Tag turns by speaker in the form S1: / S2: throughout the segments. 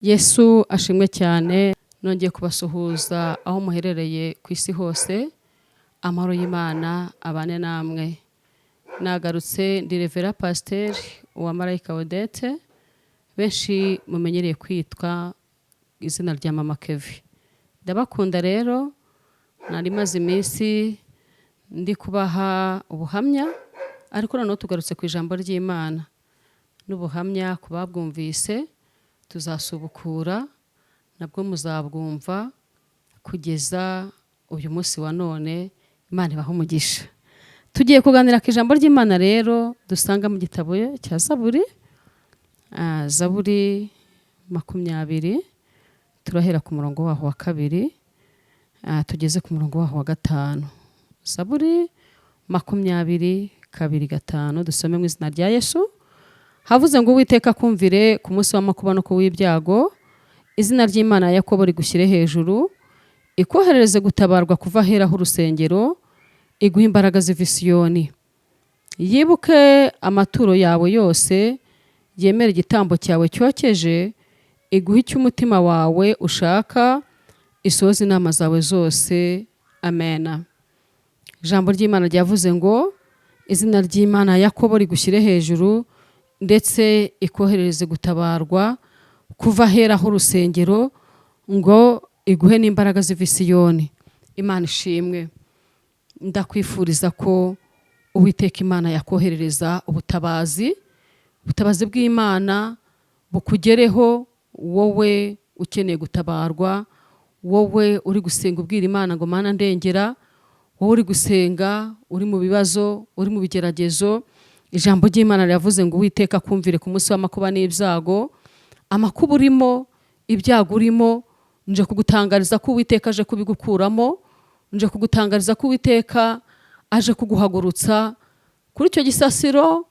S1: Yesu ashimwe cyane. Nongeye kubasuhuza aho muherereye ku isi hose. Amahoro y'Imana abane namwe. Nagarutse, ndi Reverend Pasiteri Uwamarayika Odette, benshi mumenyereye kwitwa izina rya Mama Kevin. Ndabakunda rero. Nari maze iminsi ndi kubaha ubuhamya, ariko noneho tugarutse ku ijambo ry'Imana n'ubuhamya. Ku babwumvise, tuzasubukura nabwo muzabwumva kugeza uyu munsi wa none. Imana ibaha umugisha. Tugiye kuganira ku ijambo ry'Imana rero dusanga mu gitabo cya Zaburi, Zaburi 20. Turahera ku murongo waho wa 2, tugeze ku murongo waho wa 5. Zaburi 20, 2, 5. Dusome mu izina rya Yesu. Havuze ngo: "Uwiteka akumvire ku munsi w'amakuba no ku w'ibyago. Izina ry'Imana ya Yakobo rigushyire hejuru, ikoherereze gutabarwa kuva ahera h'urusengero, iguhe imbaraga ziva i Siyoni. Yibuke amaturo yawe yose, yemere igitambo cyawe cyokeje, iguhe icyo umutima wawe ushaka, isohoze inama zawe zose." Amena. Ijambo ry'Imana ryavuze ngo: "Izina ry'Imana ya Yakobo rigushyire hejuru, ndetse ikoherereze gutabarwa kuva ahera h'urusengero, ngo iguhe n'imbaraga ziva i Siyoni." Imana ishimwe. Ndakwifuriza ko Uwiteka Imana yakoherereza ubutabazi. Ubutabazi bw'Imana bukugereho, wowe ukeneye gutabarwa, wowe uri gusenga ubwira Imana ngo: "Mana, ndengera." Wowe uri gusenga uri mu bibazo, uri mu bigeragezo, ijambo ry'Imana riravuze ngo: "Uwiteka akumvire ku munsi w'amakuba n'ibyago." Amakuba urimo, ibyago urimo, nje kugutangariza ko Uwiteka aje kubigukuramo. Nje kugutangariza ko Uwiteka aje kuguhagurutsa kuri icyo gisasiro,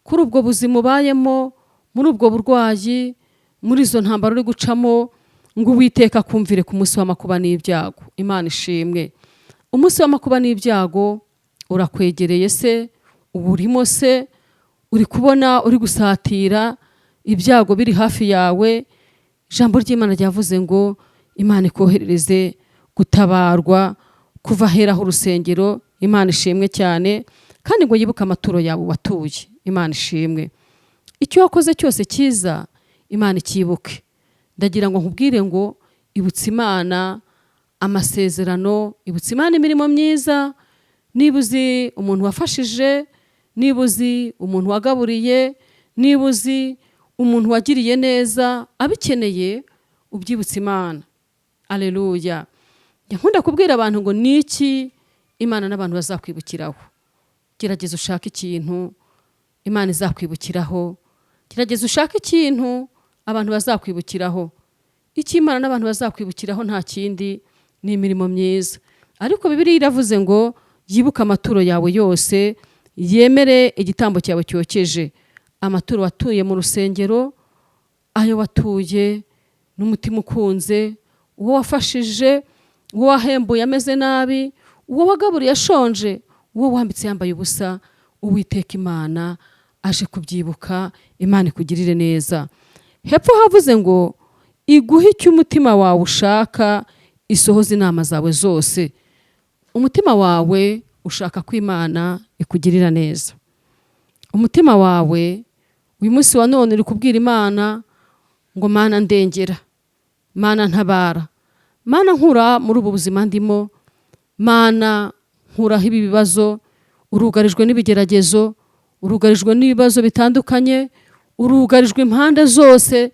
S1: kuri ubwo buzima ubayemo, muri ubwo burwayi, muri izo ntambara uri gucamo, ngo Uwiteka akumvire ku munsi w'amakuba n'ibyago. Imana ishimwe. Umunsi w'amakuba n'ibyago urakwegereye se? Uba urimo se? Uri kubona uri gusatira ibyago biri hafi yawe? Ijambo ry'Imana ryavuze ngo: "Imana ikoherereze gutabarwa kuva aheraho urusengero." Imana ishimwe cyane. Kandi ngo yibuke amaturo yawe watuye. Imana ishimwe. Icyo wakoze cyose cyiza, Imana ikibuke. Ndagira ngo nkubwire ngo ibutse Imana amasezerano, ibutse Imana imirimo myiza. Niba uzi umuntu wafashije, niba uzi umuntu wagaburiye, niba uzi umuntu wagiriye neza abikeneye, ubyibutse Imana. Aleluya. Nkunda kubwira abantu ngo: "Ni iki Imana n'abantu bazakwibukiraho?" Gerageza ushake ikintu Imana izakwibukiraho. Gerageza ushake ikintu abantu bazakwibukiraho. Icyo Imana n'abantu bazakwibukiraho nta kindi, ni imirimo myiza. Ariko Bibiliya iravuze ngo: "Yibuke amaturo yawe yose, yemere igitambo cyawe cyokeje." Amaturo watuye mu rusengero, ayo watuye n'umutima ukunze, uwo wafashije, uwo wahembuye ameze nabi, uwo wagaburiye ashonje, uwo wambitse yambaye ubusa, Uwiteka Imana aje kubyibuka. Imana ikugirire neza. Hepfo havuze ngo: "Iguhe icyo umutima wawe ushaka, isohoze inama zawe zose." Umutima wawe ushaka ko Imana ikugirira neza. Umutima wawe uyu munsi wa none uri kubwira Imana ngo: "Mana, ndengera. Mana, ntabara. Mana, nkura muri ubu buzima ndimo. Mana, nkuraho ibi bibazo." Urugarijwe n'ibigeragezo, urugarijwe n'ibibazo bitandukanye, urugarijwe impande zose.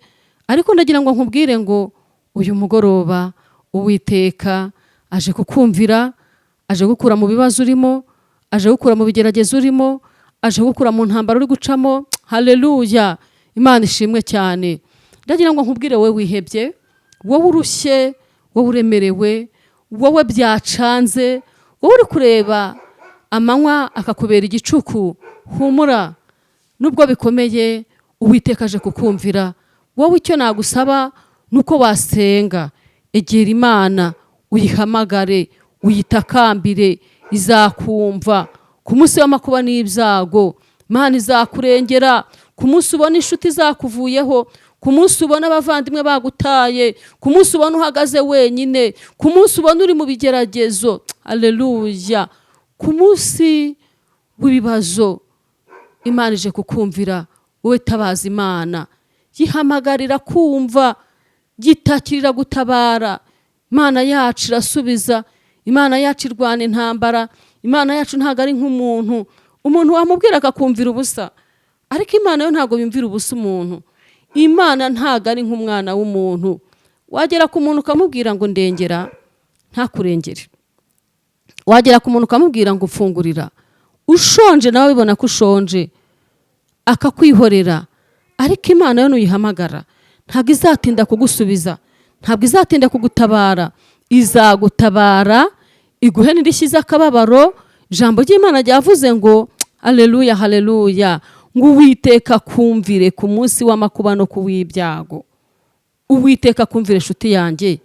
S1: Ariko ndagira ngo nkubwire ngo uyu mugoroba Uwiteka aje kukumvira, aje gukura mu bibazo urimo, aje gukura mu bigeragezo urimo, aje gukura mu ntambara uri gucamo. Haleluya, Imana ishimwe cyane. Ndagira ngo nkubwire, wowe wihebye, wowe urushye, wowe uremerewe, wowe byacanze, wowe uri kureba amanywa akakubera igicuku, humura. Nubwo bikomeye, Uwiteka aje kukumvira. Wowe icyo nagusaba ni uko wasenga. Egera Imana, uyihamagare, uyitakambire, izakumva ku munsi w'amakuba n'ibyago. Imana izakurengera ku munsi ubona inshuti zakuvuyeho, ku munsi ubona Ku munsi ubona abavandimwe bagutaye, ku munsi ubona uhagaze wenyine, ku munsi ubona uri mu bigeragezo, aleluya, ku munsi w'ibibazo, Imana ije kukumvira. Wowe tabaza Imana, yihamagarira kumva, yitakirira gutabara. Imana yacu irasubiza, Imana yacu irwana intambara. Imana yacu ntabwo ari nk'umuntu. Umuntu wamubwira akakumvira ubusa, ariko Imana yo ntabwo yumvira ubusa umuntu. Imana ntabwo ari nk'umwana w'umuntu. Wagera ku muntu ukamubwira ngo ndengera, ntakurengere. Wagera ku muntu ukamubwira ngo mfungurira, ushonje, nawe bibona ko ushonje, akakwihorera. Ariko Imana yo nuyihamagara ntabwo izatinda kugusubiza, ntabwo izatinda kugutabara. Izagutabara, iguhe n'indishyi z'akababaro. Ijambo ry'Imana ryavuze ngo, aleluya, haleluya, ngo Uwiteka kumvire ku munsi w'amakuba no ku w'ibyago. Uwiteka kumvire, inshuti yanjye.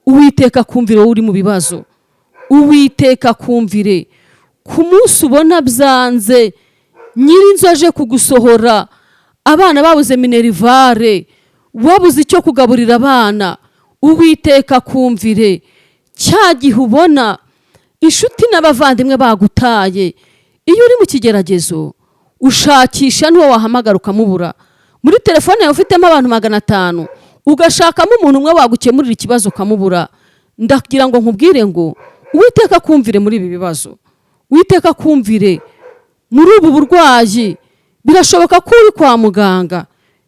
S1: Uwiteka kumvire, wowe uri mu bibazo. Uwiteka kumvire ku munsi ubona byanze, nyir'inzu aje kugusohora, abana babuze minerval, wabuze icyo kugaburira abana. Uwiteka kumvire cya gihe ubona inshuti n'abavandimwe bagutaye. Iyo uri mu kigeragezo ushakisha n'uwo wahamagara ukamubura. Muri telefone yawe ufitemo abantu 500, ugashakamo umuntu umwe wagukemurira ikibazo ukamubura. Ndagira ngo nkubwire ngo Uwiteka kumvire muri ibi bibazo, Uwiteka kumvire muri ubu burwayi. Birashoboka ko uri kwa muganga,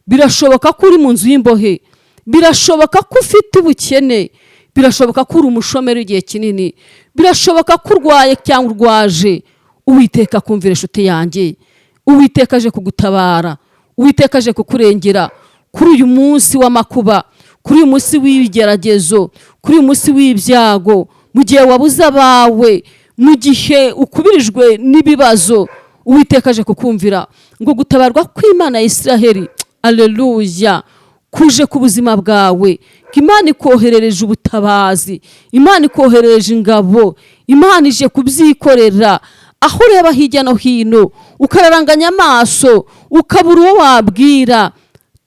S1: birashoboka ko uri mu nzu y'imbohe, birashoboka ko ufite ubukene, birashoboka ko uri umushomeri igihe kinini, birashoboka ko urwaye cyangwa urwaje. Uwiteka kumvira, inshuti yanjye. Uwiteka aje kugutabara, Uwiteka aje kukurengera kuri uyu munsi w'amakuba, kuri uyu munsi w'ibigeragezo, kuri uyu munsi w'ibyago, mu gihe wabuze abawe, mu gihe ukubirijwe n'ibibazo. Uwiteka aje kukumvira ngo gutabarwa kw'Imana ya Isiraheli, aleluya, kuje ku buzima bwawe. Imana ikoherereje ubutabazi, Imana ikoherereje ingabo, Imana ije kubyikorera. Aho ureba hirya no hino ukararanganya amaso ukabura uwo wabwira,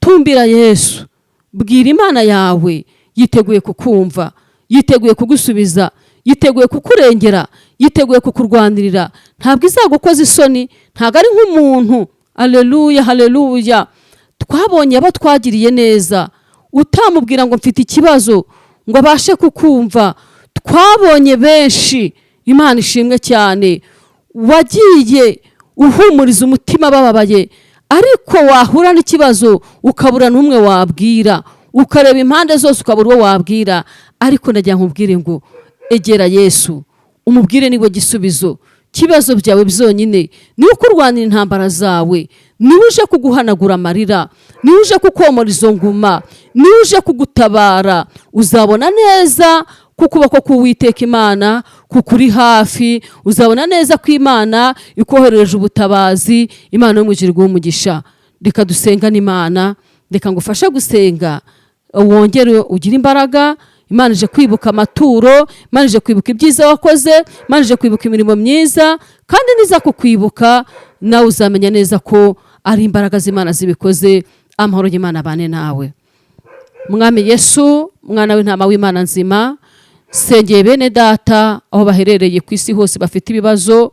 S1: tumbira Yesu, bwira Imana yawe. Yiteguye kukumva, yiteguye kugusubiza, yiteguye kukurengera, yiteguye kukurwanirira. Ntabwo izagukoza isoni, ntabwo ari nk'umuntu. Aleluya, haleluya. Twabonye abo twagiriye neza, utamubwira ngo mfite ikibazo ngo abashe kukumva. Twabonye benshi, Imana ishimwe cyane, wagiye uhumuriza umutima bababaye, ariko wahura n'ikibazo ukabura n'umwe wabwira, ukareba impande zose ukabura uwo wabwira. Ariko ndagira nkubwire ngo egera Yesu, umubwire, niwe gisubizo kibazo byawe byonyine. Niwe ukurwanira intambara zawe, niwe uje kuguhanagura amarira, niwe uje kukomora izo nguma, niwe uje kugutabara. Uzabona neza ko ukuboko k'Uwiteka Imana kukuri hafi, uzabona neza ko Imana ikoherereje ubutabazi. Imana yo mu ijuru iguhe umugisha. Reka dusengane Imana. Reka ngufashe gusenga, wongere ugire imbaraga. Imana ije kwibuka amaturo, Imana ije kwibuka ibyiza wakoze, Imana ije kwibuka imirimo myiza, kandi niza kukwibuka nawe uzamenya neza ko ari imbaraga z'Imana zibikoze. Amahoro y'Imana abane nawe. Mwami Yesu, mwana w'intama w'Imana nzima, sengeye bene data aho baherereye ku isi hose bafite ibibazo.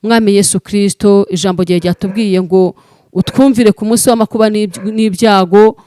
S1: Mwami Yesu Kirisito, ijambo ryawe ryatubwiye ngo utwumvire ku munsi w'amakuba n'ibyago,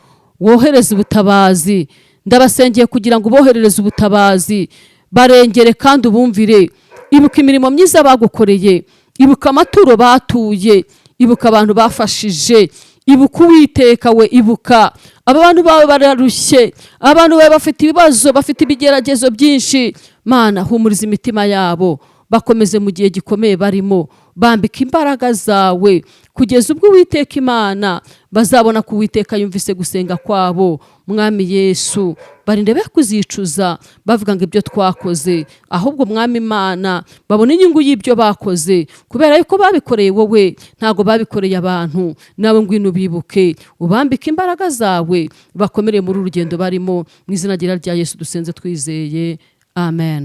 S1: wohereze ubutabazi. Ndabasengeye kugira ngo uboherereze ubutabazi, barengere kandi ubumvire. Ibuka imirimo myiza bagukoreye, ibuka amaturo batuye, ibuka abantu bafashije, ibuka, Uwiteka we, ibuka aba bantu bawe bararushye, abantu bawe bafite ibibazo, bafite ibigeragezo byinshi. Mana, humuriza imitima yabo, bakomeze mu gihe gikomeye barimo, bambika imbaraga zawe kugeza ubwo, Uwiteka Imana, bazabona ko Uwiteka yumvise gusenga kwabo. Mwami Yesu, barinde be kuzicuza bavuga ngo ibyo twakoze, ahubwo Mwami Imana, babone inyungu y'ibyo bakoze, kubera yuko babikoreye wowe, ntabwo babikoreye abantu. Nawe ngwino ubibuke, ubambike imbaraga zawe, bakomereye muri uru rugendo barimo. Mu izina rya Yesu dusenze twizeye, amen.